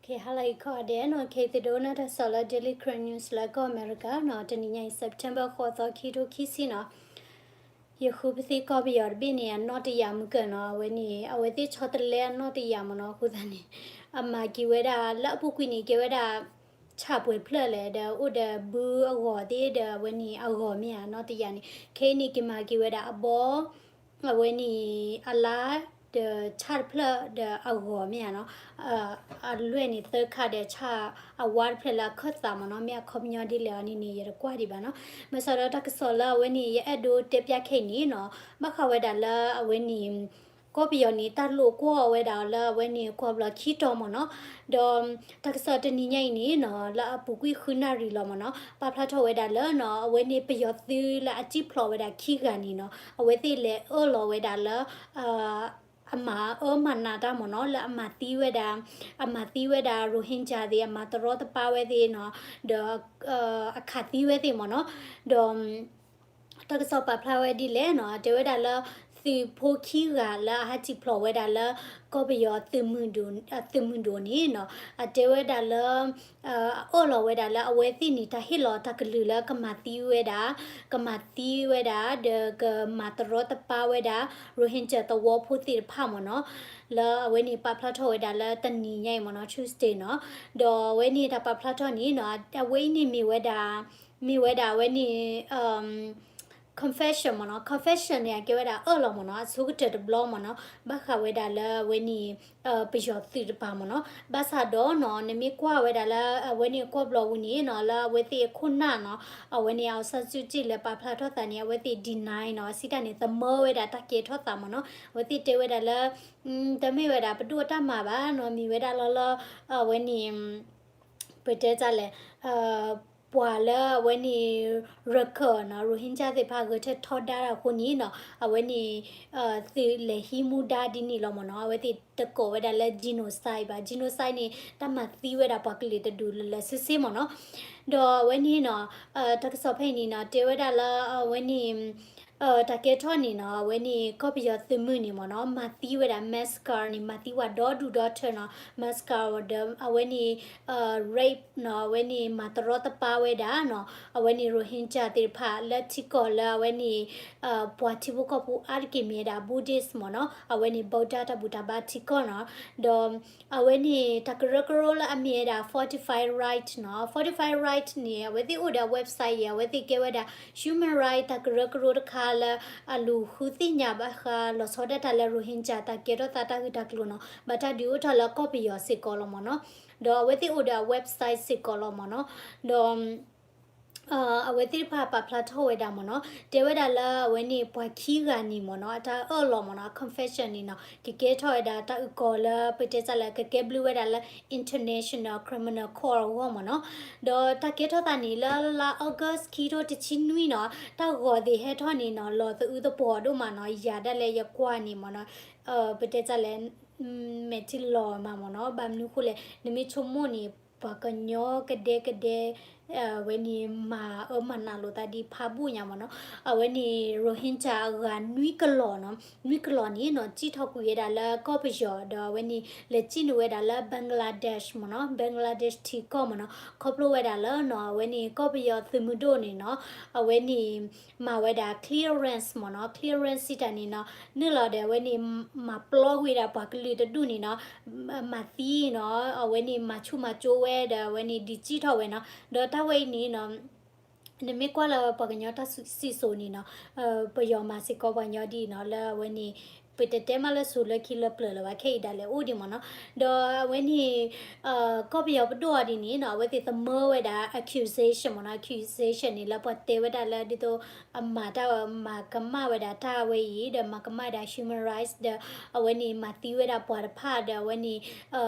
ကဲ ဟါလၢအဂ့ၤကိးဂၤဒဲးနီၤ, ခဲအံၤသုဒိကနၣ်တၢ်ကစီၣ်လၢ Daily Karen News လၢကီၢ်အမဲရကၤနီၤ, တနံၤညါအံၤ September ဃိးသီ ခံကထိခံဆံနီၤ. ယဃုပသံကီၢ်ပယီၤတဘ့ၣ်န့ၣ် အနီၣ်တယာ်မုၢ်ကၢနီၤ, အဝဲန့ၣ် အဝဲသ့ၣ်ဆီတလဲအနီၣ်တယာ်မ့ၢ်နီၤ, အဃိသတးန့ၣ် အမၤက့ၤဝဲဒၣ်လၢအပူၤကွံာ်န့ၣ် ကဲဝဲဒၣ် ဆၣ်ပှဲၤဖျၢၣ်လဲၣ်, ဒီးအိၣ်ဒီးဘုအဂီၤသ့ၣ်ဒီး အဝဲန့ၣ်အဂီၤမ့ၢ်ဧါ နီၣ်တယာ်န့ၣ်, ခဲအံၤန့ၣ် က့ၤမၤက့ၤဝဲဒၣ်အဘီ အဝဲန့ၣ် အလါ ဒီးဆၣ်တဖျၢၣ်ဒီးအဂီၤမ့ၢ်ဧါနီၤ, အလွဲၢ်န့ၣ်သၢခါဒီးဆၣ်အဝါတဖျၢၣ်လၢအခၢၣ်သးမ့ၢ်နီၤ, မ့ၢ်အခီပညီဒ်လဲၣ်အီၤန့ၣ်န့ၣ် ယတကွၢ်ဒံးဘၣ်နီၤ. ဘၣ်ဆၣ်ဒီးတၢ်ကစီၣ်လၢအဝဲန့ၣ် ယအဲၣ်ဒိးတဲပၠးခဲအံၤန့ၣ်နီၤ, ဘၣ်ဃးဝဲဒၣ်လၢအဝဲန့ၣ် ကီၢ်ပယီၤန့ၣ် တၢ်လိာ်ကွီၢ်ဝဲဒၣ်အီၤလၢအဝဲန့ၣ် ကွီၢ်ဘျီခံတီၤမ့ၢ်နီၤ, ဒီးတၢ်ကစီၣ်တနံၤညါအံၤန့ၣ်နီၤ လၢအပူၤကွံာ်ဃုနၣ်ရံၣ်လီၤမ့ၢ်နီၤ, ပာ်ဖျါထီၣ်ဝဲဒၣ်လၢနီၤ အဝဲန့ၣ်ပယီၤသုးလၢအစံၣ်ဖျိးဝဲဒၣ်ခံဂၤန့ၣ်နီၤ, အဝဲသ့ၣ်လဲၤအၢၣ်လီၤဝဲဒၣ်လၢ အမၤအၢမၤနးတၢ်မ့ၢ်နီၤ, လၢအမၤသံဝဲဒၣ်, အမၤသံဝဲဒၣ် Rohingya သ့ၣ်, အမၤတရီတပါဝဲသ့ၣ်နီၤ, ဒီး အခးသံဝဲသ့ၣ်မ့ၢ်နီၤ, ဒီး တၢ်ကစီၣ်ပာ်ဖျါဝဲဒ်လဲၣ်နီၤ, တဲဝဲဒၣ်လၢ သုးဖိခံဂၤလၢအဟးစံၣ်ဖျိးဝဲဒၣ်လၢ ကီၢ်ပယီၤသုးမုၢ်ဒိၣ်, သုးမုၢ်ဒိၣ်န့ၣ်နီၤ, အတဲဝဲဒၣ်လၢ အအၢၣ်လီၤဝဲဒၣ်လၢအဝဲသ့ၣ်န့ၣ် တၢ်ဟ့ၣ်လီၤတၢ်ကလုၢ်လၢကမၤသံဝဲဒၣ်, ကမၤသံဝဲဒၣ် ဒီးကမၤတရီတပါဝဲဒၣ် Rohingya သဝီဖိသ့ၣ်တဖၣ်မ့ၢ်နီၤ, လၢအဝဲန့ၣ်ပာ်ဖျါထီၣ်ဝဲဒၣ်လၢတနံၤညါအံၤမ့ၢ်နီၤ Tuesday နီၤ, ဒီးအဝဲန့ၣ်တၢ်ပာ်ဖျါထီၣ်န့ၣ်နီၤ အဝဲအံၤန့ၣ်မ့ၢ်ဝဲဒၣ်, မ့ၢ်ဝဲဒၣ်အဝဲန့ၣ် confession မ့ၢ်နီၤ, confession န့ၣ် အကဲဝဲဒၣ်အၢၣ်လီၤမ့ၢ်နီၤ, အဆိကတၢၢ်တဘျီမ့ၢ်နီၤ, ဘၣ်ဃးဝဲဒၣ်လၢအဝဲန့ၣ် ပယီၤသုးတပၤမ့ၢ်နီၤ, ဘၣ်ဆၣ်ဒီးနီၤ နမ့ၢ်ကွၢ်ဝဲဒၣ်လၢအဝဲန့ၣ်ကွီၢ်ဘျီပူၤန့ၣ်နီၤ လၢအဝဲသ့ၣ်အခိၣ်နၢ်နီၤ, အဝဲန့ၣ် အောင်ဆန်းစုကြည် လဲၤပာ်ဖျါထီၣ်သးန့ၣ် အဝဲသ့ၣ် deny နီၤ, စံးတၢ်န့ၣ် သမၢဝဲဒၣ်တၢ်ကဲထီၣ်သးမ့ၢ်နီၤ, အဝဲသ့ၣ်တဲဝဲဒၣ်လၢ တမ့ၢ်ဝဲဒၣ်ပဒိၣ်အတၢ်မၤဘၣ်နီၤ, မ့ၢ်ဝဲဒၣ်လီၤလၢ အဝဲန့ၣ် ပတဲတၢ်လဲၣ် ပှၤလၢအဝဲန့ၣ် ရခိုင်နီၤ Rohingya သ့ၣ်တဖၣ်ဂဲၤထၢၣ်ထီဒါတၢ်အဃိန့ၣ်နီၤ အဝဲန့ၣ် သုးလဲၤဟံးမူဒါဒ်န့ၣ်လီၤမ့ၢ်နီၤ, အဝဲသ့ၣ်တကိးဝဲဒၣ်လၢ genocide ဘၣ်, genocide န့ၣ် တၢ်မၤသံဝဲဒၣ်ပှၤကလုာ်တဒူၣ်လၢာ်လၢာ်ဆ့ဆ့မ့ၢ်နီၤ, ဒီးအဝဲန့ၣ်နီၤ တၢ်ကစီၣ်ဖဲအံၤန့ၣ်နီၤ တဲဝဲဒၣ်လၢအဝဲန့ၣ် တၢ်ကဲထီၣ်န့ၣ်နီၤ အဝဲန့ၣ် ကီၢ်ပယီၤသုးမုၢ်န့ၣ်မ့ၢ်နီၤ မၤသံဝဲဒၣ် Myanmar န့ၣ် မၤသံဝဲဒီဒူၣ်ဒီထၢနီၤ, Myanmar ဒီးအဝဲန့ၣ် rape နီၤ အဝဲန့ၣ် မၤတရီတပါဝဲဒၣ်နီၤ အဝဲန့ၣ် Rohingya သ့ၣ်တဖၣ်လၢထံကီၢ်လၢအဝဲန့ၣ် ပှၤထံဖိကီၢ်ဖိအါတက့ၢ်မ့ၢ်ဝဲဒၣ် Buddhist မ့ၢ်နီၤ အဝဲန့ၣ် ဗုဒ္ဓ တၢ်ဘူၣ်တၢ်ဘါထံကီၢ်နီၤ, ဒီး အဝဲန့ၣ် တၢ်ကရၢကရိလၢအမ့ၢ်ဝဲဒၣ် Fortify Rights နီၤ, Fortify Rights န့ၣ် အဝဲသ့ၣ်အိၣ်ဒီး website အံၤ အဝဲသ့ၣ်ကဲဝဲဒၣ် human rights တၢ်ကရၢကရိတခါလၢ အလူၤဃုသ့ၣ်ညါဘၣ်ဃးလီၤဆီဒၣ်တၢ်လၢ Rohingya တၢ်ကဲထီၣ်သးတၢ်ဂ့ၢ်တၢ်ကျိၤနီၤ, ဘၣ်တၢ်ဒုးအိၣ်ထီၣ်လၢကီၢ်ပယီၤစ့ၢ်ကီးလီၤမ့ၢ်နီၤ, ဒီးအဝဲသ့ၣ်အိၣ်ဒီး website စ့ၢ်ကီးလီၤမ့ၢ်နီၤ, ဒီး အဝဲသ့ၣ်တဖၣ်ပာ်ဖျါထီၣ်ဝဲဒၣ်မ့ၢ်နီၤ, တဲဝဲဒၣ်လၢအဝဲန့ၣ် ပှၤခံဂၤန့ၣ်မ့ၢ်နီၤ အတၢ်အၢၣ်လီၤမ့ၢ်နီၤ confession န့ၣ်နီၤ ကကဲထီၣ်ဝဲဒၣ်တၢ်အုၣ်ကီၤလၢ ပတဲတၢ်လၢ ကကဲဘျုးဝဲဒၣ်လၢ International Criminal Court အဂီၢ်မ့ၢ်နီၤ, ဒီးတၢ်ကဲထီၣ်သးန့ၣ် လၢလါ August ခံထိတဆံနွံနီၤ, တၢ်ဂီၤသ့ၣ်ဟဲထီၣ်န့ၣ်နီၤ လီၤသအုးသပှီၤဒိၣ်မးနီၤ, ယၤဒၣ်လဲာ်ယကွၢ်န့ၣ်မ့ၢ်နီၤ ပတဲတၢ်လဲၣ် မဲာ်ထံလီၤမးမ့ၢ်နီၤ, ဘၣ်မနုၤဃိလဲၣ် နမ့ၢ်ဆိကမိၣ်န့ၣ် ပှၤကညီကဒဲကဒဲ အဝဲန့ၣ် မၤအၢမၤနးလိာ်သးဒ်ဖးဘူၣ်ညါမ့ၢ်နီၤ, အဝဲန့ၣ် Rohingya အဂၤနွံကလီၤနီၤ, နွံကလီၤန့ၣ်နီၤ စံၣ်ထီၣ်ကွံာ်ဝဲဒၣ်လၢကီၢ်ပယီၤ ဒီးအဝဲန့ၣ် လဲၤစံၣ်နုာ်ဝဲဒၣ်လၢ Bangladesh မ့ၢ်နီၤ, Bangladesh ထံကီၢ်မ့ၢ်နီၤ, ခီဖျိဝဲဒၣ်လၢနီၤ အဝဲန့ၣ်ကီၢ်ပယီၤသုးမုၢ်ဒိၣ်န့ၣ်နီၤ, အဝဲန့ၣ် မၤဝဲဒၣ် clearance မ့ၢ်နီၤ, clearance စံးတၢ်န့ၣ်နီၤ နုာ်လီၤဒီးအဝဲန့ၣ် မၤပျီကွံာ်ဒၣ်ပှၤကလုာ်တဒူၣ်န့ၣ်နီၤ, မၤသံနီၤ အဝဲန့ၣ် မၤဆူၣ်မၤကၠိဝဲဒီးအဝဲန့ၣ် ဒုးစံၣ်ထီၣ်ဝဲနီၤ, ဒီးတၢ်ဝဲအံၤန့ၣ်နီၤ နမ့ၢ်ကွၢ်လၢပှၤကညီတၢ်စံၣ်စိၤန့ၣ်နီၤ, ပယီၤမၤစ့ၢ်ကီးပှၤကညီဒ်အံၤနီၤ လၢအဝဲန့ၣ် ပတတဲမးလၢစိၤလၢခံလၢပျၢၤလၢၤဘၣ် ခဲအံၤဒၣ်လဲာ်အိၣ်ဒံးမ့ၢ်နီၤ, ဒီးအဝဲန့ၣ် ကီၢ်ပယီၤပဒိၣ်အီၤဒ်န့ၣ်နီၤ အဝဲသ့ၣ်သမၢဝဲဒၣ် accusation မ့ၢ်နီၤ, accusation န့ၣ် လၢပှၤတဲဝဲဒၣ်လၢဒ်သိး အမၤတၢ်မၤကမၣ်ဝဲဒၣ်တၢ်ဝဲအံၤ ဒီးမၤကမၣ်ဝဲဒၣ် human rights ဒီးအဝဲန့ၣ် မၤသံဝဲဒၣ်ပှၤတဖၣ်ဒီးအဝဲန့ၣ်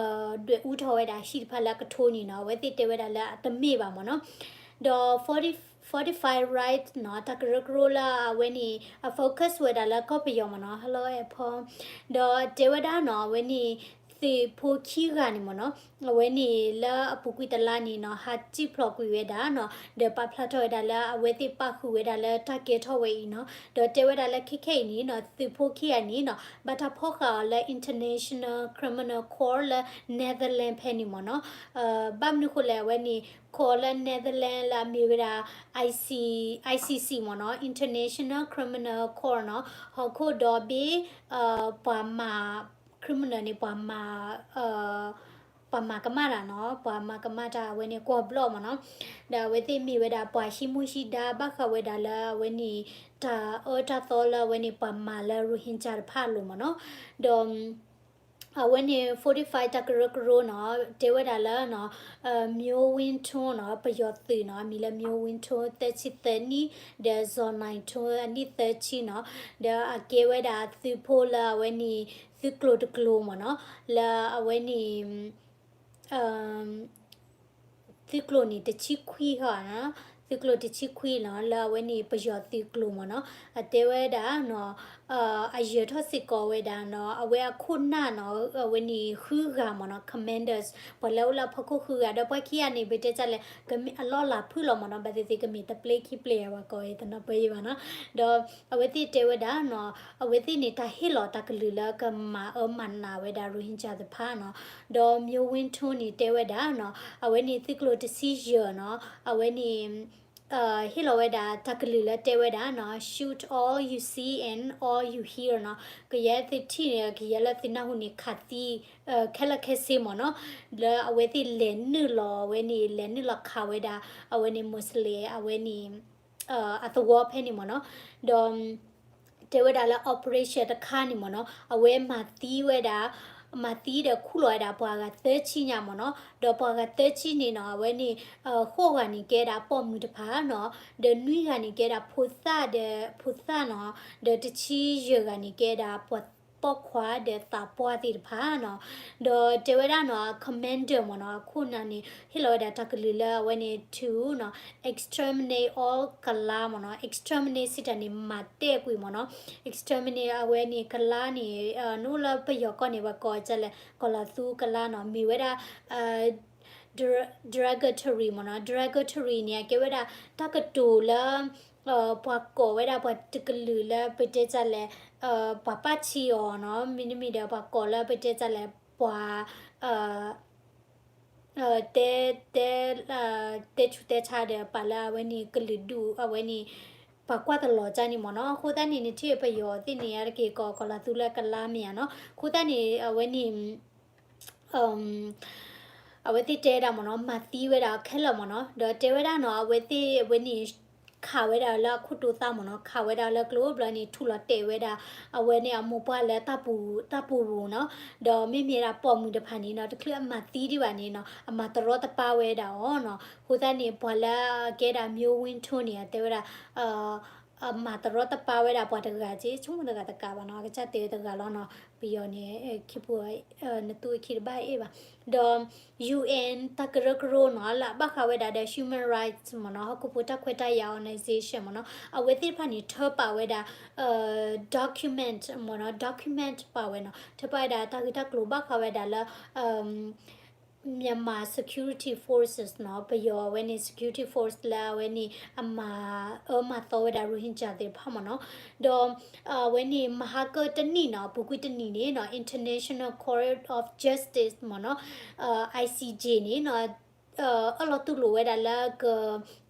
ဒွဲၣ်အူထီၣ်ဝဲဒၣ်ဟံၣ်တဖၣ်လၢအကထိန့ၣ်နီၤ အဝဲသ့ၣ်တဲဝဲဒၣ်လၢအတမ့ၢ်ဘၣ်မ့ၢ်နီၤ, ဒီး forty, Fortify Rights နီၤ တၢ်ကရၢကရိလၢအဝဲန့ၣ် အ focus ဝဲဒၣ်လၢကီၢ်ပယီၤမ့ၢ်နီၤ ဟလီၢ်အဲၣ်ဖီ ဒီးတဲဝဲဒၣ်နီၤ အဝဲန့ၣ် သုးဖိခံဂၤန့ၣ်မ့ၢ်နီၤ, အဝဲန့ၣ်လၢအပူၤကွံာ်တလါန့ၣ်နီၤ ဟးစံၣ်ဖျိးကွံာ်ဝဲဒၣ်နီၤ, ဒီးပာ်ဖျါထီၣ်ဝဲဒၣ်လၢအဝဲသ့ၣ်ပာ်ဃုာ်ဝဲဒၣ်လၢတၢ်ကဲထီၣ်ဝဲအံၤနီၤ, ဒီးတဲဝဲဒၣ်လၢခဲခဲအံၤန့ၣ်နီၤ သုးဖိခံဂၤန့ၣ်နီၤ ဘၣ်တၢ်ဖီၣ်ဃာ်အီၤလၢ International Criminal Court လၢ Netherlands ဖဲန့ၣ်မ့ၢ်နီၤ, ဘၣ်မနုၤဃိလဲၣ် အဝဲန့ၣ် court လၢ Netherlands လၢအမ့ၢ်ဝဲဒၣ် I C I C C မ့ၢ်နီၤ International Criminal Court နီၤ, ဟီၣ်ခိၣ်ဒီဘ့ၣ် ပှၤမၤ criminal န့ၣ် ပှၤမၤ ပှၤမၤကမၣ်တၢ်နီၤ, ပှၤမၤကမၣ်တၢ်အဝဲန့ၣ်ကွီၢ်ဘျီၣ်မ့ၢ်နီၤ, ဒီးအဝဲသ့ၣ်မ့ၢ်ဝဲဒၣ်ပှၤဟံးမူဟံးဒါဘၣ်ဃးဝဲဒၣ်လၢအဝဲန့ၣ် တၢ်အၢတၢ်သီလၢအဝဲန့ၣ်ပှၤမၤလၢ Rohingya တဖၣ်အလိၤမ့ၢ်နီၤ, ဒီး အဝဲန့ၣ် forty-five တၢ်ကရၢကရိနီၤ တဲဝဲဒၣ်လၢနီၤ မျိုးဝင်းထွန်း နီၤ ပယီၤသုးနီၤ အမံၤလၢ မျိုးဝင်းထွန်း သၢဆံသၢနံၣ် ဒီး ဇော်နိုင်ထွန်း အနံၣ်သၢဆံနီၤ, ဒီးအကဲဝဲဒၣ်သုးဖိလၢအဝဲန့ၣ် သုးကျိၤတကျိၤမ့ၢ်နီၤ, လၢအဝဲန့ၣ် သုးကျိၤန့ၣ်တဆံခွံဟီနီၤ, သုးကျိၤတဆံခွံနီၤ လၢအဝဲန့ၣ်ပယီၤသုးကျိၤမ့ၢ်နီၤ, အတဲဝဲဒၣ်နီၤ အယၢၤထီၣ်စ့ၢ်ကီးဝဲဒၣ်နီၤ အဝဲအခိၣ်နၢ်နီၤ အဝဲန့ၣ်ဃုဂၤမ့ၢ်နီၤ commanders ပှၤလၢအိၣ်လၢအဖီခိၣ်ဃုဂၤ ဒီးပှၤခံဂၤန့ၣ် ပတဲတၢ်လဲၣ် ကမ့ၢ်အလီၢ်လၤဖုၣ်လီၤမ့ၢ်နီၤ ဘၣ်သ့ၣ်သ့ၣ်ကမ့ၢ်တပျ့ခံပျ့အဝဲကိးဝဲတနီၤပၢယံၤဘၣ်နီၤ, ဒီးအဝဲသ့ၣ်တဲဝဲဒၣ်နီၤ အဝဲသ့ၣ်န့ၣ်တၢ်ဟ့ၣ်လီၤတၢ်ကလုၢ်လၢကမၤအၢမၤနးဝဲဒၣ် Rohingya တဖၣ်နီၤ, ဒီး မျိုးဝင်းထွန်း န့ၣ်တဲဝဲဒၣ်နီၤ အဝဲန့ၣ်သုးကျိၤတဆံယဲၢ်နီၤ အဝဲန့ၣ် ဟ့ၣ်လီၤဝဲဒၣ်တၢ်ကလုၢ်လၢတဲဝဲဒၣ်နီၤ shoot all you see and all you hear နီၤ, ကယဲၢ်သုထံၣ်န့ၣ် ကယဲၢ်လၢသုနၢ်ဟူန့ၣ်ခးသံ ခဲလၢာ်ခဲဆ့မ့ၢ်နီၤ, လၢအဝဲသ့ၣ်လဲၤနုာ်လီၤဝဲန့ၣ် လဲၤနုာ်လီၤခးဝဲဒၣ် အဝဲန့ၣ် Muslim အဝဲန့ၣ် အသဝီဖဲန့ၣ်မ့ၢ်နီၤ, ဒီး တဲဝဲဒၣ်လၢ operation တခါန့ၣ်မ့ၢ်နီၤ အဝဲမၤသံဝဲဒၣ် မၤသံဒီးခူၣ်လီၤဝဲဒၣ်ပှၤဂၤသၢဆံညါမ့ၢ်နီၤ, ဒီးပှၤဂၤသၢဆံန့ၣ်နီၤ အဝဲန့ၣ် ဃိးဂၤန့ၣ်ကဲဒၣ်ပိာ်မုၣ်တဖၣ်နီၤ, ဒီးနွံဂၤန့ၣ်ကဲဒၣ်ဖိသၣ်ဒီး ဖိသၣ်နီၤ, ဒီးတဆံယဲၢ်ဂၤန့ၣ်ကဲဒၣ်ပှၤပိာ်ခွါဒီးသးပှၢ်သ့ၣ်တဖၣ်နီၤ, ဒီးတဲဝဲဒၣ်နီၤ commander မ့ၢ်နီၤ အခိၣ်နၢ်န့ၣ် ဟ့ၣ်လီၤဝဲဒၣ်တၢ်ကလုၢ်လၢအဝဲန့ၣ် to နီၤ exterminate all ကလါမ့ၢ်နီၤ, exterminate စံးတၢ်န့ၣ် မၤတဲာ်ကွံာ်မ့ၢ်နီၤ, exterminate အဝဲန့ၣ်ကလါန့ၣ် နအိၣ်လၢပယီၤကီၢ်န့ၣ် ပှၤကိးဒ်လဲၣ် ကီၤလီၤသူကလါနီၤ မ့ၢ်ဝဲဒၣ် derogatory မ့ၢ်နီၤ, derogatory န့ၣ် အကဲဝဲဒၣ်တၢ်ကတိၤလၢ ပှၤကိးဝဲဒၣ်ပှၤတကလုာ်လၢပတဲတၢ်လဲၣ် ပှၤပာ်ဆံးအီၤနီၤ, မ့တမ့ၢ်ဒီးပှၤကိးလၢပတဲတၢ်လဲၣ် ပှၤ တဲ တဲ တဲဆူးတဲဆါဒီးပာ်လၢအဝဲန့ၣ်ကလုာ်ဒူၣ်အဝဲန့ၣ် ပှၤကွၢ်တလီၤကၢ်န့ၣ်မ့ၢ်နီၤ, အဃိသတးန့ၣ် နထံၣ်ပယီၤသ့ၣ်န့ၣ် အါတက့ၢ်ကီးကီၤလီၤသူလၢကလါမ့ၢ်ဧါနီၤ, အဃိသတးန့ၣ် အဝဲန့ၣ် အဝဲသ့ၣ်တဲဒၣ်မ့ၢ်နီၤ မၤသံဝဲဒၣ်ခဲလၢာ်မ့ၢ်နီၤ, ဒီးတဲဝဲဒၣ်နီၤ အဝဲသ့ၣ်အဝဲန့ၣ် ခးဝဲဒၣ်လၢအခိၣ်တိသၣ်မ့ၢ်နီၤ, ခးဝဲဒၣ်လၢကျိၤဘျီန့ၣ် ထူၣ်လီၤတဲာ်ဝဲဒၣ် အဝဲန့ၣ်အမိၢ်ပှၢ်လၢတၢ်ပူၤ တၢ်ပူၤပူၤနီၤ, ဒီးမ့မ့ၢ်ဒၣ်ပိာ်မုၣ်တဖၣ်န့ၣ်နီၤ တချုးအမၤသံဒံးဘၣ်န့ၣ်နီၤ အမၤတရီတပါဝဲဒၣ်အီၤနီၤ, အဃိသတးန့ၣ် ပှၤလၢအကဲဒၣ် မျိုးဝင်းထွန်း န့ၣ် အတဲဝဲဒၣ် အမၤတရီတပါဝဲဒၣ်ပှၤတဂၤက့ ဆိကမိၣ်တဂၤတကးဘၣ်နီၤ, အကစၢ်တဲတဂၤလီၤနီၤ, ပယီၤန့ၣ် ခံပူၤ နသူအခံတဘၣ်အ့ၣ်ဘၣ်, ဒီး ယူဢၣ် တၢ်ကရၢကရိနီၤ လၢအဘၣ်ဃးဝဲဒၣ်ဒီး human rights မ့ၢ်နီၤ, ဟီၣ်ခိၣ်ဖိတၢ်ခွဲးတၢ်ယာ် organization မ့ၢ်နီၤ, အဝဲသ့ၣ်တဖၣ်န့ၣ် ထၢပာ်ဝဲဒၣ် document မ့ၢ်နီၤ, document ပာ်ဝဲနီၤ, ထၢပာ်ဝဲဒၣ်တၢ်ဂ့ၢ်တၢ်ကျိၤဘၣ်ဃးဝဲဒၣ်လၢ Myanmar Security Forces နီၤ, ပယီၤအဝဲန့ၣ် security force လၢအဝဲန့ၣ် အမၤအၢမၤသီဝဲဒၣ် Rohingya သ့ၣ်တဖၣ်မ့ၢ်နီၤ, ဒီး အဝဲန့ၣ် မဟါကတနံၣ်နီၤ, ပူၤကွံာ်တနံၣ်န့ၣ်နီၤ, International Court of Justice မ့ၢ်နီၤ, I C J န့ၣ်နီၤ, အၢၣ်လီၤတူၢ်လိာ်ဝဲဒၣ်လၢ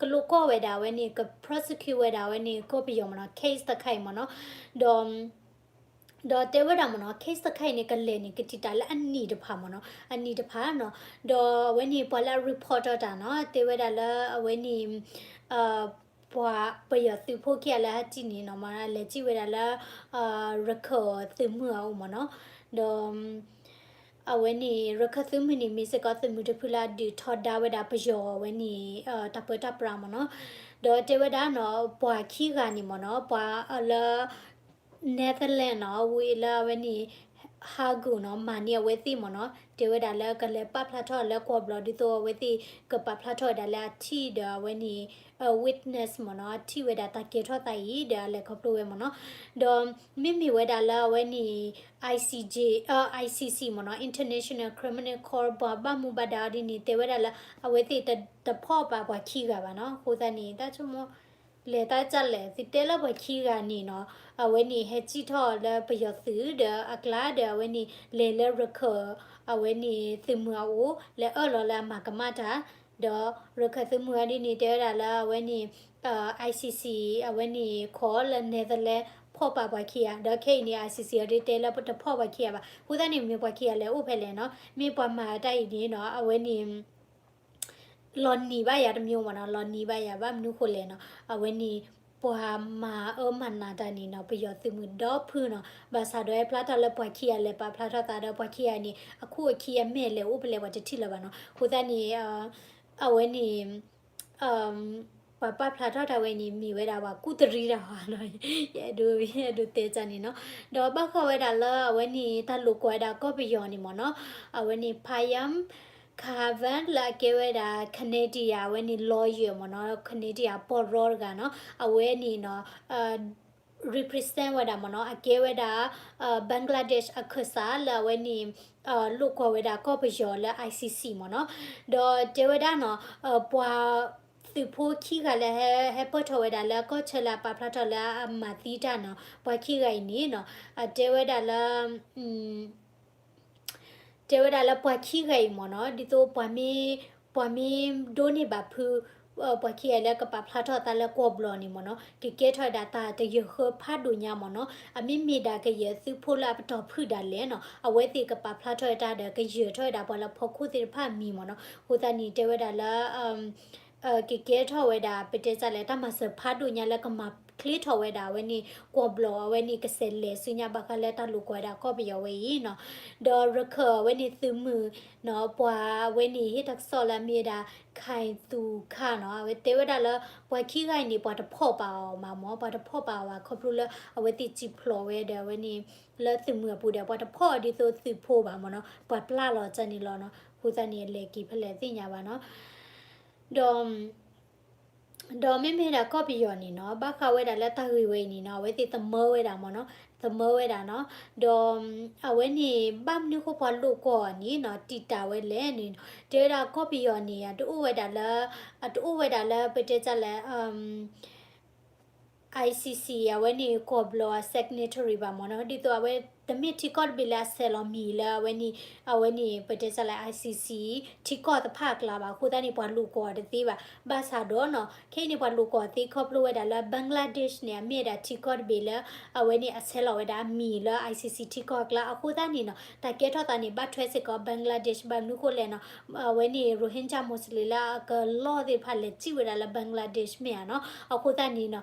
ကလိၣ်ကီၢ်ဝဲဒၣ်အဝဲန့ၣ် က prosecute ဝဲဒၣ်အဝဲန့ၣ် ကီၢ်ပယီၤမ့ၢ်နီၤ, case တခါအံၤမ့ၢ်နီၤ, ဒီး ဒီးတဲဝဲဒၣ်မ့ၢ်နီၤ, case တခါအံၤန့ၣ် ကလဲၤန့ၣ် ကတံာ်တာ်လၢအနံၣ်တဖၣ်မ့ၢ်နီၤ, အနံၣ်တဖၣ်နီၤ, ဒီးအဝဲန့ၣ် ပှၤလၢအ report တၢ်နီၤ, တဲဝဲဒၣ်လၢအဝဲန့ၣ် ပှၤပယီၤသုးဖိခံဂၤလၢဟဲစံၣ်န့ၣ်နီၤ, မ့ၢ်လဲၤစံၣ်ဝဲဒၣ်လၢ ရခၢၣ်သုးမုၢ်အအိၣ်မ့ၢ်နီၤ, ဒီး အဝဲန့ၣ် ရခၢၣ်သုးမုၢ်န့ၣ် မ့ၢ်စ့ၢ်ကီးသုးမုၢ်တဖုလၢအဒုးထီဒါဝဲဒၣ်ပယီၤအဝဲန့ၣ် တၢ်ပၢတၢ်ပြးမ့ၢ်နီၤ, ဒီးတဲဝဲဒၣ်နီၤ ပှၤခံဂၤန့ၣ်မ့ၢ်နီၤ ပှၤလၢ Netherlands နီၤ ဝံၤလၢအဝဲန့ၣ် Hague နီၤ မၤန့ၢ်အဝဲသ့ၣ်မ့ၢ်နီၤ တဲဝဲဒၣ်လၢကလဲၤပာ်ဖျါထီၣ်လၢကွီၢ်ဘျီၣ် ဒ်သိးအဝဲသ့ၣ်ကပာ်ဖျါထီၣ်ဝဲဒၣ်လၢအထံၣ်ဒီးအဝဲန့ၣ် witness မ့ၢ်နီၤ အထံၣ်ဝဲဒၣ်တၢ်ကဲထီၣ်သးအံၤဒီးအလဲၤခီဖျိဝဲမ့ၢ်နီၤ ဒီးမ့မ့ၢ်ဝဲဒၣ်လၢအဝဲန့ၣ် ICJ, အ ICC မ့ၢ်နီၤ International Criminal Court ပှၤဘၣ်မူဘၣ်ဒါအီၤဒ်န့ၣ် တဲဝဲဒၣ်လၢအဝဲသ့ၣ်တဖီၣ်ပာ်ပှၤခံဂၤဘၣ်နီၤ အဃိသတးန့ၣ် တၢ်ဆိကမိၣ် လဲၤတၢ်ကလဲၣ် သုတဲလၢပှၤခံဂၤန့ၣ်နီၤ အဝဲန့ၣ်ဟဲစံၣ်ထီၣ်လၢပယီၤသုးဒီး အကျါဒီးအဝဲန့ၣ် လဲၤလၢရခၢၣ် အဝဲန့ၣ်သုးမုၢ်အအိၣ် လဲၤအၢၣ်လီၤလၢအမၤကမၣ်တၢ် ဒီးရခၢၣ်သုးမုၢ်အဒ်န့ၣ် တဲဝဲဒၣ်လၢအဝဲန့ၣ် ICC အဝဲန့ၣ် court လၢ Netherlands ဖီၣ်ပာ်ပှၤခံဂၤ ဒီးခဲအံၤန့ၣ် ICC အဒ်တဲလၢတဖီၣ်ပှၤခံဂၤဘၣ် အဃိသတးန့ၣ် မ့ၢ်ပှၤခံဂၤလဲၤအိၣ်ဖဲလဲၣ်နီၤ မ့ၢ်ပှၤမၤတၢ်အံၤန့ၣ်နီၤ အဝဲန့ၣ် လီၤနံၤဘၣ်ယၤတမျိုးမ့ၢ်နီၤ လီၤနံၤဘၣ်ယၤ ဘၣ်မနုၤဃိလဲၣ်နီၤ အဝဲန့ၣ် ပှၤမၤအၢမၤနးတၢ်န့ၣ်နီၤ ပယီၤသုးမုၢ်ဒီဖုနီၤ ဘၣ်ဆၣ်ဒီးဟဲဖျါတၢ်လၢပှၤခံဂၤလဲၤပာ်ဖျါထီၣ်သးဒီးပှၤခံဂၤန့ၣ် အခိၣ်အခံအမဲာ်လဲၤအိၣ်ဖဲလဲၣ်ပှၤတထံၣ်လၢၤဘၣ်နီၤ အဃိသတးန့ၣ် အဝဲန့ၣ် ပှၤပာ်ဖျါထီၣ်တၢ်ဝဲန့ၣ် မ့ၢ်ဝဲဒၣ်ပှၤကူၣ်တရံးတၢ်ဟီနီၤ ယအဲၣ်ဒိး ယအဲၣ်ဒိးတဲတၢ်န့ၣ်နီၤ ဒီးဘၣ်ဃးဝဲဒၣ်လၢအဝဲန့ၣ် တၢ်လိာ်ကွီၢ်ဝဲဒၣ်ကီၢ်ပယီၤန့ၣ်မ့ၢ်နီၤ အဝဲန့ၣ် Payam Khanvir လၢအကဲဝဲဒၣ် Canadian အဝဲန့ၣ် lawyer မ့ၢ်နီၤ Canadian ပီၢ်ရီတဂၤနီၤ အဝဲန့ၣ်နီၤ represent ဝဲဒၣ်မ့ၢ်နီၤ အကဲဝဲဒၣ် Bangladesh အခၢၣ်စးလၢအဝဲန့ၣ် လိာ်ကွီၢ်ဝဲဒၣ်ကီၢ်ပယီၤလၢ ICC မ့ၢ်နီၤ ဒီးတဲဝဲဒၣ်နီၤ ပှၤသုးဖိခံဂၤလၢ ဟဲပၢၢ်ထီၣ်ဝဲဒၣ်လၢကီၢ်ဆၢလၢအပာ်ဖျါထီၣ်လၢအမၤသံတၢ်နီၤ ပှၤခံဂၤအံၤန့ၣ်နီၤ တဲဝဲဒၣ်လၢ တဲဝဲဒၣ်လၢပှၤခံဂၤအံၤမ့ၢ်နီၤ ဒ်သိးပှၤမ့ၢ် ပှၤမ့ၢ်ဒိးန့ၢ်ဘၣ်ဖု ပှၤခံဂၤလၢကပာ်ဖျါထီၣ်သးလၢကွီၢ်ဘျီၣ်န့ၣ်မ့ၢ်နီၤ ကကဲထီၣ်ဝဲဒၣ်တၢ်တယၢၢ်ဃၢဖးဒိၣ်ညါမ့ၢ်နီၤ အမ့မ့ၢ်ဒၣ်ကယဲၢ်သုးဖိလၢအပတီၢ်ဖုၣ်ဒၣ်လဲာ်နီၤ အဝဲသ့ၣ်ကပာ်ဖျါထီၣ်ဝဲတၢ်ဒီးကယၢၢ်ထီၣ်ဝဲဒၣ်ပှၤလၢဖီခိၣ်သ့ၣ်တဖၣ်အမံၤမ့ၢ်နီၤ အဃိသတးန့ၣ် တဲဝဲဒၣ်လၢ ကကဲထီၣ်ဝဲဒၣ် ပတဲတၢ်လဲၣ် တၢ်မၤစၢၤဖးဒိၣ်ညါလၢကမၤချ့ထီၣ်ဝဲဒၣ်အဝဲန့ၣ် ကွီၢ်ဘျီၣ်အဝဲန့ၣ် ကစဲးလဲၤဆူညါဘၣ်ဃးလၢတၢ်လိာ်ကွီၢ်ဝဲဒၣ်ကီၢ်ပယီၤဝဲအံၤနီၤ ဒီးရခၢၣ်အဝဲန့ၣ်သုးမုၢ်နီၤ ပှၤအဝဲန့ၣ်ဟ့ၣ်တၢ်ကစီၣ်လၢအမ့ၢ်ဝဲဒၣ် Khaing Thu Kha နီၤ အဝဲတဲဝဲဒၣ်လၢ ပှၤခံဂၤအံၤန့ၣ် ပှၤတဖီၣ်ပာ်အီၤမးမ့ၢ် ပှၤတဖီၣ်ပာ်အီၤဘၣ် ခီဖျိလၢအဝဲသ့ၣ်စံၣ်ဖျိးဝဲဒီးအဝဲန့ၣ် လၢသုးမုၢ်အပူၤဒီး ပှၤတဖီၣ်အီၤဒ်သိးသုးဖိဘၣ်မ့ၢ်နီၤ ပှၤပျၢ်လီၤတၢ်န့ၣ်လီၤနီၤ အဃိသတးန့ၣ် အလဲၤက့ၤဖဲလဲၣ်သ့ၣ်ညါဘၣ်နီၤ ဒီး ဒီးမ့မ့ၢ်ဒၣ်ကီၢ်ပယီၤန့ၣ်နီၤ ဘၣ်ဃးဝဲဒၣ်လၢတၢ်ဂ့ၢ်ဝဲအံၤန့ၣ်နီၤ အဝဲသ့ၣ်သမၢဝဲဒၣ်မ့ၢ်နီၤ သမၢဝဲဒၣ်နီၤ ဒီး အဝဲန့ၣ် ဘၣ်မနုၤဃိပှၤလိာ်ကွီၢ်အီၤန့ၣ်နီၤ တံာ်တာ်ဝဲလဲၣ်န့ၣ် တဲဝဲဒၣ်ကီၢ်ပယီၤန့ၣ် တအိၣ်ဝဲဒၣ်လၢ အတအိၣ်ဝဲဒၣ်လၢ ပတဲတၢ်လဲၣ် ICC အဝဲန့ၣ် ကွီၢ်ဘျီၣ်အ signatory ဘၣ်မ့ၢ်နီၤ ဒ်သိးအဝဲ တမ့ၢ်ထံကီၢ်တဘ့ၣ်လၢအဆဲးလီၤမံၤလၢအဝဲန့ၣ် အဝဲန့ၣ် ပတဲတၢ်လဲၣ် ICC ထံကီၢ်တဖၣ်အကျါဘၣ် အဃိသတးန့ၣ် ပှၤလိာ်ကွီၢ်တသ့ဘၣ် ဘၣ်ဆၣ်ဒီးနီၤ ခဲအံၤန့ၣ် ပှၤလိာ်ကွီၢ်သ့ခီဖျိဝဲဒၣ်လၢ Bangladesh န့ၣ် အမ့ၢ်ဝဲဒၣ်ထံကီၢ်တဘ့ၣ်လၢ အဝဲန့ၣ်အဆဲးလီၤဝဲဒၣ်အမံၤလၢ ICC ထံကီၢ်အကျါ အဃိသတးန့ၣ်နီၤ တၢ်ကဲထီၣ်သးန့ၣ် ဘၣ်ထွဲစ့ၢ်ကီး Bangladesh ဘၣ်မနုၤဃိလဲၣ်နီၤ အဝဲန့ၣ် Rohingya Muslim လၢအကလီၢ်သ့ၣ်တဖၣ်လဲၤစံၣ်ဝဲဒၣ်လၢ Bangladesh မ့ၢ်ဧါနီၤ အဃိသတးန့ၣ်နီၤ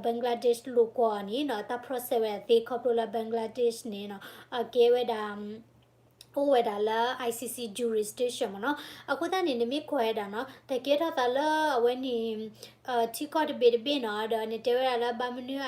Bangladesh လိာ်ကွီၢ်အီၤန့ၣ်နီၤ တၢ် process ဝဲဒၣ်သ့ခီဖျိလၢ Bangladesh န့ၣ်နီၤ အကဲဝဲဒၣ် အိၣ်ဝဲဒၣ်လၢ ICC jurisdiction မ့ၢ်နီၤ အဃိသတးန့ၣ် နမ့ၢ်ကွၢ်ဝဲဒၣ်နီၤ တၢ်ကဲထီၣ်သးလၢအဝဲန့ၣ် ထံကီၢ်တဘ့ၣ်တဘ့ၣ်နီၤ ဒီးနတဲဝဲဒၣ်လၢဘၣ်မနုၤ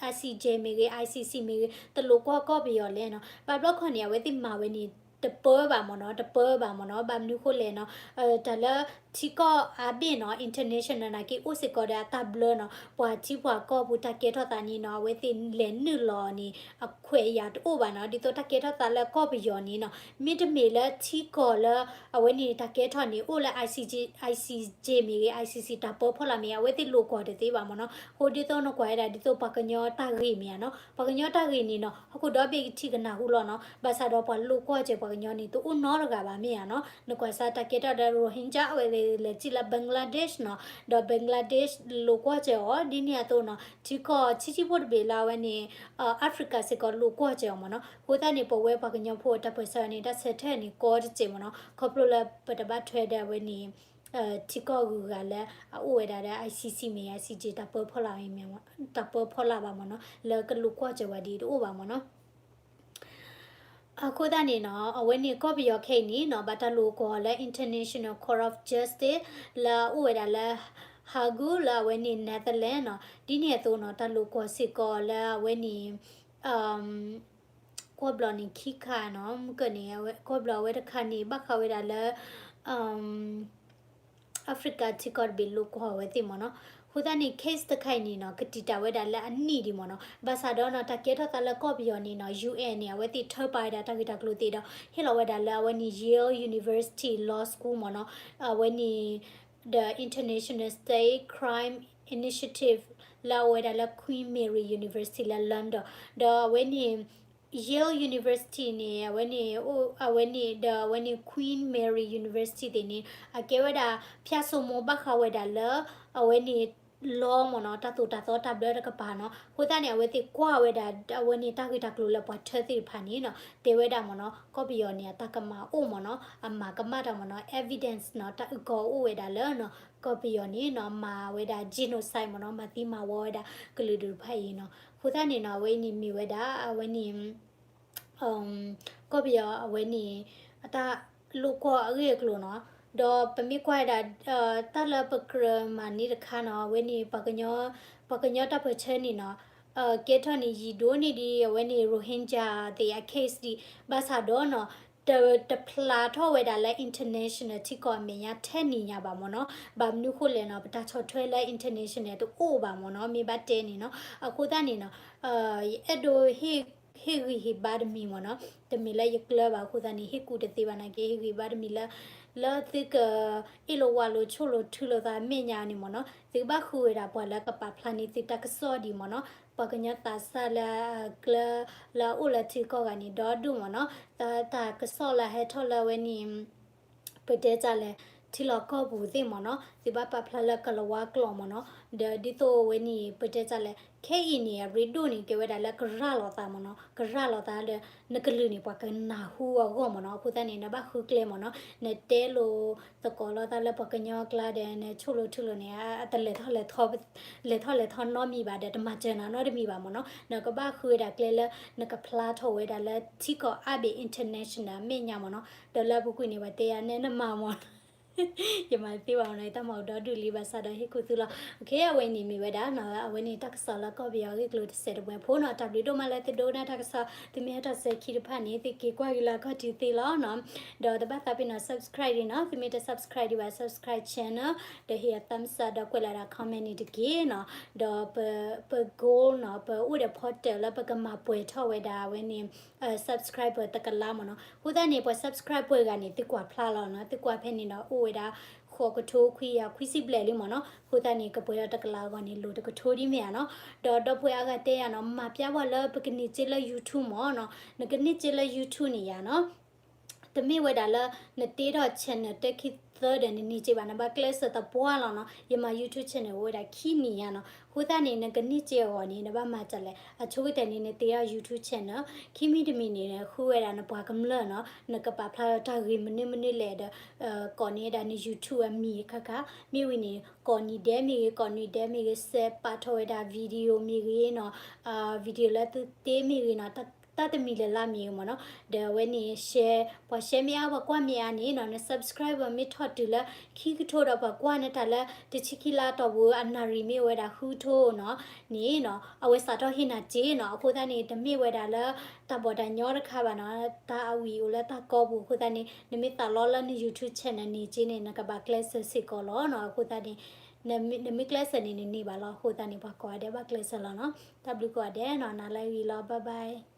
ICJ မ့ၢ်ဂ့ၤ ICC မ့ၢ်ဂ့ၤ တလိာ်ကွီၢ်ကီၢ်ပယီၤလဲၣ်နီၤ ဘၣ်ဘျီခီန့ၣ် အဝဲသ့ၣ်မၤဝဲန့ၣ် တပၢဘၣ်မ့ၢ်နီၤ တပၢဘၣ်မ့ၢ်နီၤ ဘၣ်မနုၤဃိလဲၣ်နီၤ တၢ်လၢထံကီၢ်အါဘ့ၣ်နီၤ international နာ်က့ အိၣ်စ့ၢ်ကီးဒီးအတၢ်ဘျၢနီၤ ပှၤထံပှၤကီၢ်ပူၤတၢ်ကဲထီၣ်သးန့ၣ်နီၤ အဝဲသ့ၣ်လဲၤနုာ်လီၤန့ၣ် အခွဲးအယာ်တအိၣ်ဘၣ်နီၤ ဒ်သိးတၢ်ကဲထီၣ်သးလၢကီၢ်ပယီၤန့ၣ်နီၤ မ့တမ့ၢ်လၢထံကီၢ်လၢ အဝဲန့ၣ်တၢ်ကဲထီၣ်န့ၣ် အိၣ်လၢ ICJ မ့ၢ်ဂ့ၤ ICC တၢ်ပၢဖီလာ်မ့ၢ်ဂ့ၤ အဝဲသ့ၣ်လိာ်ကွီၢ်တသ့ဘၣ်မ့ၢ်နီၤ အဃိဒ်သိးနကွၢ်ဝဲဒၣ်ဒ်သိးပှၤကညီတၢ်ဂ့ၢ်မ့ၢ်ဧါနီၤ ပှၤကညီတၢ်ဂ့ၢ်န့ၣ်နီၤ ဟီၣ်ခိၣ်ဒီဘ့ၣ်ကထံၣ်ကနၢ်ဟူလီၤနီၤ ဘၣ်ဆၣ်ဒီးပှၤလိာ်ကွီၢ်စၢၤပှၤကညီန့ၣ် တအိၣ်နီတဂၤဘၣ်မ့ၢ်ဧါနီၤ နကွၢ်စၢ်တၢ်ကဲထီၣ်ဒီး Rohingya အဝဲလဲၤစံၣ်လၢ Bangladesh နီၤ ဒီး Bangladesh လိာ်ကွီၢ်စၢၤအီၤ ဒ်န့ၣ်အသိးနီၤ ထံကီၢ်ဆံးဆံးဖိတဘ့ၣ်လၢအဝဲန့ၣ် Africa စ့ၢ်ကီးလိာ်ကွီၢ်စၢၤအီၤမ့ၢ်နီၤ အဃိသတးန့ၣ် ပဝဲပှၤကညီဖိတၢ်ပၢၢ်ဆၢန့ၣ် တၢ်ဆၢထၢၣ်န့ၣ်ကီတစဲးမ့ၢ်နီၤ ခီဖျိလၢပတဘၣ်ထွဲဒီးအဝဲန့ၣ် ထံကီၢ်ဂုၤဂၤလၢအအိၣ်ဝဲဒၣ်ဒီး ICC မ့ၢ် ICJ တၢ်ပၢဖီလာ်မ့ၢ် တၢ်ပၢဖီလာ်ဘၣ်မ့ၢ်နီၤ လၢကလိာ်ကွီၢ်စၢၤဝဲဒ်တအိၣ်ဘၣ်မ့ၢ်နီၤ အဃိသတးန့ၣ်နီၤ အဝဲန့ၣ်ကီၢ်ပယီၤခဲအံၤန့ၣ်နီၤ ဘၣ်တၢ်လိာ်ကွီၢ်လၢ International Court of Justice လၢအအိၣ်ဝဲဒၣ်လၢ Hague လၢအဝဲန့ၣ် Netherlands နီၤ ဒ်န့ၣ်အသိးနီၤ တၢ်လိာ်ကွီၢ်စ့ၢ်ကီးလၢအဝဲန့ၣ် ကွီၢ်ဘျီၣ်န့ၣ်ခံခါနီၤ, မုၢ်ကၢၢ်န့ၣ် ကွီၢ်ဘျီၣ်အဝဲတခါန့ၣ် ဘၣ်ဃးဝဲဒၣ်လၢ Africa ထံကီၢ်တဘ့ၣ်လိာ်ကွီၢ်ဝဲသ့ၣ်မ့ၢ်နီၤ. အဃိသတးန့ၣ် case တခါအံၤန့ၣ်နီၤ ကတံာ်တာ်ဝဲဒၣ်လၢအနံၣ်ဒံးမ့ၢ်နီၤ. ဘၣ်ဆၣ်ဒီးနီၤ တၢ်ကဲထီၣ်သးလၢကီၢ်ပယီၤန့ၣ်နီၤ ယူၣ်အဲၣ်န့ၣ် အဝဲသ့ၣ်ထၢပာ်ဝဲဒၣ်တၢ်ဂ့ၢ်တၢ်ကျိၤသ့ၣ်ဒီး ဟ့ၣ်လီၤဝဲဒၣ်လၢအဝဲန့ၣ် Yale University Law School မ့ၢ်နီၤ, အဝဲန့ၣ် the International State Crime Initiative လၢအအိၣ်ဝဲဒၣ်လၢ Queen Mary University လၢ London ဒီးအဝဲန့ၣ် Yale University န့ၣ် အဝဲန့ၣ် အဝဲန့ၣ် ဒီးအဝဲန့ၣ် Queen Mary University သ့ၣ်န့ၣ် အကဲဝဲဒၣ် ဖၠၣ်စိမိၢ်ဘၣ်ဃးဝဲဒၣ်လၢ အဝဲန့ၣ် law မ့ၢ်နီၤ, တၢ်သိၣ်တၢ်သီတၢ်ဘျၢတကပၤနီၤ. အဃိသတးန့ၣ် အဝဲသ့ၣ်ကွၢ်ဝဲဒၣ် အဝဲန့ၣ်တၢ်ဂ့ၢ်တၢ်ကျိၤလၢပှၤထၢသ့ၣ်တဖၣ်န့ၣ်နီၤ တဲဝဲဒၣ်မ့ၢ်နီၤ ကီၢ်ပယီၤန့ၣ် အတၢ်ကမၣ်အိၣ်မ့ၢ်နီၤ, အမၤကမၣ်တၢ်မ့ၢ်နီၤ, evidence နီၤ တၢ်အုၣ်ကီၤအိၣ်ဝဲဒၣ်လၢနီၤ ကီၢ်ပယီၤန့ၣ်နီၤ မၤဝဲဒၣ် genocide မ့ၢ်နီၤ, မၤသံမၤဝီဝဲဒၣ်ကလုာ်ဒူၣ်တဖၣ်အံၤနီၤ. အဃိသတးန့ၣ်နီၤ အဝဲအံၤန့ၣ်မ့ၢ်ဝဲဒၣ် အဝဲန့ၣ် ကီၢ်ပယီၤအဝဲန့ၣ် အတၢ်လိာ်ကွီၢ်အဂ့ၢ်အကျိၤနီၤ. ဒီးပမ့ၢ်ကွၢ်ဝဲဒၣ် တၢ်လၢပကြၢးမၤန့ၢ်တခါနီၤ အဝဲန့ၣ် ပှၤကညီတၢ်ပၢၢ်ဆၢန့ၣ်နီၤ ကဲထီၣ်န့ၣ်ယံာ်ဒိၣ်န့ၢ်ဒံး အဝဲန့ၣ် Rohingya သ့ၣ်အ case ဒံး ဘၣ်ဆၣ်ဒီးနီၤ တ တဖျါထီၣ်ဝဲဒၣ်လၢ international ထံကီၢ်အမဲာ်ညါထဲန့ၣ်ညါဘၣ်မ့ၢ်နီၤ. ဘၣ်မနုၤဃိလဲၣ်နီၤ ပတၢ်ဆီၣ်ထွဲလၢ international တအိၣ်ဘၣ်မ့ၢ်နီၤ မ့ၢ်ဘၣ်တဲန့ၣ်နီၤ. အဃိသတးန့ၣ်နီၤ ယအဲၣ်ဒိး ဟ့ၣ်ဂံၢ်ဟ့ၣ်ဘါတမံၤမ့ၢ်နီၤ, တမ့ၢ်လၢယကျၢၤဘၣ်အဃိသတးန့ၣ် ဟ့ၣ်ကူၣ်တသ့ဘၣ်နာ်က့ ဟ့ၣ်ဂံၢ်ဘါတမံၤလၢ လၢသုက အ့ၣ်လိာ်ဝါလိာ်ဆိၣ်လိာ်ထုလိာ်သးမဲာ်ညါန့ၣ်မ့ၢ်နီၤ, သုကဘၣ်ဃုဝဲဒၣ်ပှၤလၢကပာ်ဖျါန့ၢ်သုတၢ်ကစီၣ်ဒံးမ့ၢ်နီၤ, ပှၤကညီသးစၢ်လၢအကျၢၤလၢအအိၣ်လၢထံကီၢ်ဂၤန့ၣ် ဒီဒူၣ်မ့ၢ်နီၤ, တၢ်ကစီၣ်လၢဟဲထီၣ်လၢအဝဲန့ၣ် ပတဲတၢ်လဲၣ် ထံလီၢ်ကီၢ်ပူၤသ့ၣ်မ့ၢ်နီၤ, သုဘၣ်ပာ်ဖျါလၢကလၤဝါကျိာ်မ့ၢ်နီၤ, ဒီးဒ်သိးအဝဲန့ၣ် ပတဲတၢ်လဲၣ် ခဲအံၤန့ၣ် အရ့ဒိၣ်န့ၣ် ကဲဝဲဒၣ်လၢကရၢလိာ်သးမ့ၢ်နီၤ, ကရၢလိာ်သးဒီး နကလုၢ်န့ၣ် ပှၤကနၢ်ဟူအဂီၢ်မ့ၢ်နီၤ, အဃိသတးန့ၣ် နဘၣ်ဃုကျဲမ့ၢ်နီၤ, နတဲလိာ်သကိးလိာ်သးလၢပှၤကညီအကျါဒီး နဆိၣ်လိာ်ထုလိာ်န့ၣ် အတလဲၤထီၣ်လဲၤထီ လဲၤထီၣ်လဲၤထီနီတမံၤဘၣ်ဒီး တမၤစၢၤနၤနီတမံၤဘၣ်မ့ၢ်နီၤ, နကဘၣ်ဃုဝဲဒၣ်ကျဲလၢ နကဖျါထီၣ်ဝဲဒၣ်လၢထံကီၢ်အါဘ့ၣ် international အမဲာ်ညါမ့ၢ်နီၤ, ဒီးလၢအပူၤကွံာ်န့ၣ် ပှၤတဲယၤနဲနမၤမ့ၢ်နီၤ ယမၤသ့ဘၣ်မ့ၢ်နီၤ, ယတၢ်မၤအိၣ်ဒီဒူၣ်လံဘၣ်ဆၣ်ဒီးဟ့ၣ်ကူၣ်သုလီၤ. အဝဲအံၤန့ၣ်မ့ၢ်ဝဲဒၣ် အဝဲန့ၣ်တၢ်ကစီၣ်လၢကီၢ်ပယီၤအဂ့ၢ်ကျိၤတစဲးတမှဲၤဖိနီၤ, တၢ်ဘျုးဒိၣ်မးလၢသုဒိကနၣ်တၢ်ကစီၣ်, သုမ့ၢ်ဟဲထီၣ်စဲခံတဖၣ်န့ၣ် သုက့ၤကွၢ်က့ၤလၢအခီၣ်ထံးသ့လီၤနီၤ, ဒီးတဘၣ်သးပ့ၤနီၣ် subscribe ဒံးနီၤ, သုမ့ၢ်တ subscribe ဒံးဘၣ် subscribe channel, ဒီးဟ့ၣ်ယၤ thumbs up ဒီးကွဲးလီၤဒၣ် comment န့ၣ်တက့ၢ်နီၤ, ဒီးပ ပ goal နီၤ, ပအိၣ်ဒီးဖီတၢၣ်လၢပကမၤပှဲၤထီၣ်ဝဲဒၣ်အဝဲန့ၣ် subscriber တကလးမ့ၢ်နီၤ, အဃိသတးန့ၣ် ပှၤ subscribe ပှဲၤဂၤန့ၣ် သုကွၢ်ဖျါလီၤနီၤ, သုကွၢ်ဖဲန့ၣ်ဒီးအိၣ်ဝဲဒၣ် ဃိးကထိခွံကယၤခွံဆံဘျဲၣ်လံမ့ၢ်နီၤ, အဃိသတးန့ၣ် ကပှဲၤဒီးတကလးအဂီၢ်န့ၣ် လိၣ်တကထိဒ်မ့ၢ်ဧါနီၤ, ဒီးဒီပုၢ်ဝဲၢ်အါဂၤတဲယၤနီၤ, မၤပျါပှၤလၢပကန့ၢ်စ့လၢ YouTube မ့ၢ်နီၤ, နကန့ၢ်စ့လၢ YouTube န့ၣ်ယၤနီၤ တမ့ၢ်ဝဲဒၣ်လၢ နတ့ထီၣ် channel တၢခံသၢဒီးနန့ၢ်စ့ဘၣ်, နဘၣ်ကျဲးစၢးသပှၢ်လီၤနီၤ, ယမၤ YouTube channel အိၣ်ဝဲဒၣ်ခံနံၣ်ညါနီၤ, အဃိသတးန့ၣ် နကန့ၢ်စ့အဂီၢ်န့ၣ် နဘၣ်မၤဒ်လဲၣ်, အဆိကတၢၢ်န့ၣ် နတ့ထီၣ် YouTube channel, ခံမံၤတမံၤန့ၣ် ဃုဝဲဒၣ်နပှၤကမျၢၢ်နီၤ, နကပာ်ဖျါထီၣ်တၢ်ဂ့ၢ်မနုၤမနုၤလဲၣ်ဒီး ကိးန့ၢ်ဒၣ်န YouTube အမံၤအခါခါ, မ့ၢ်ဝံၤန့ၣ် ကိးနံၤဒဲးမ့ၢ်ဂ့ၤ, ကိးနံၤဒဲးမ့ၢ်ဂ့ၤ, စဲးပာ်ထီၣ်ဝဲဒၣ် video မ့ၢ်ဂ့ၤနီၤ, video လၢသုတ့မ့ၢ်ဂ့ၤနီၤ, တၢ်တမံၤလၢ်လၢ်မ့ၢ်ဂ့ၤမ့ၢ်နီၤ, ဒီးအဝဲန့ၣ် share, ပှၤ share မ့ၢ်အါ ပှၤကွၢ်မ့ၢ်အါန့ၣ်နီၤ, န subscriber မ့ၢ်ထီၣ်တုၤလၢ ခံကထိဒီးပှၤကွၢ်နတၢ်လၢ တဆံခံလါအတီၢ်ပူၤ အနၣ်ရံၣ်မ့ၢ်အိၣ်ဝဲဒၣ်ဃုကထိနီၤ, န့ၣ်နီၤ, အဝဲစးထီၣ်ဟ့ၣ်နၤစ့နီၤ, အဃိသတးန့ၣ် တမ့ၢ်ဝဲဒၣ်လၢ တၢ်ဘီၣ်တၢ်ညီတခါဘၣ်နီၤ, တၢ်အဝံၣ်အိၣ်လၢတၢ်ကီပူၤအဃိသတးန့ၣ် နမ့ၢ်သးလီလၢန YouTube channel န့ၢ်စ့န့ၣ် နကဘၣ်ကျဲးစၢးစ့ၢ်ကီးလီၤနီၤ, အဃိသတးန့ၣ် နမ့ၢ်ကျဲးစၢးန့ၣ် နန့ၢ်ဘၣ်လီၤ, အဃိသတးန့ၣ် ပှၤကိးဂၤဒဲးဘၣ်ကျဲးစၢးလီၤနီၤ, တၢ်ဘျုးကိးဂၤဒဲးနီၤ, နၤလၢအဂ့ၤလီၤ, bye bye.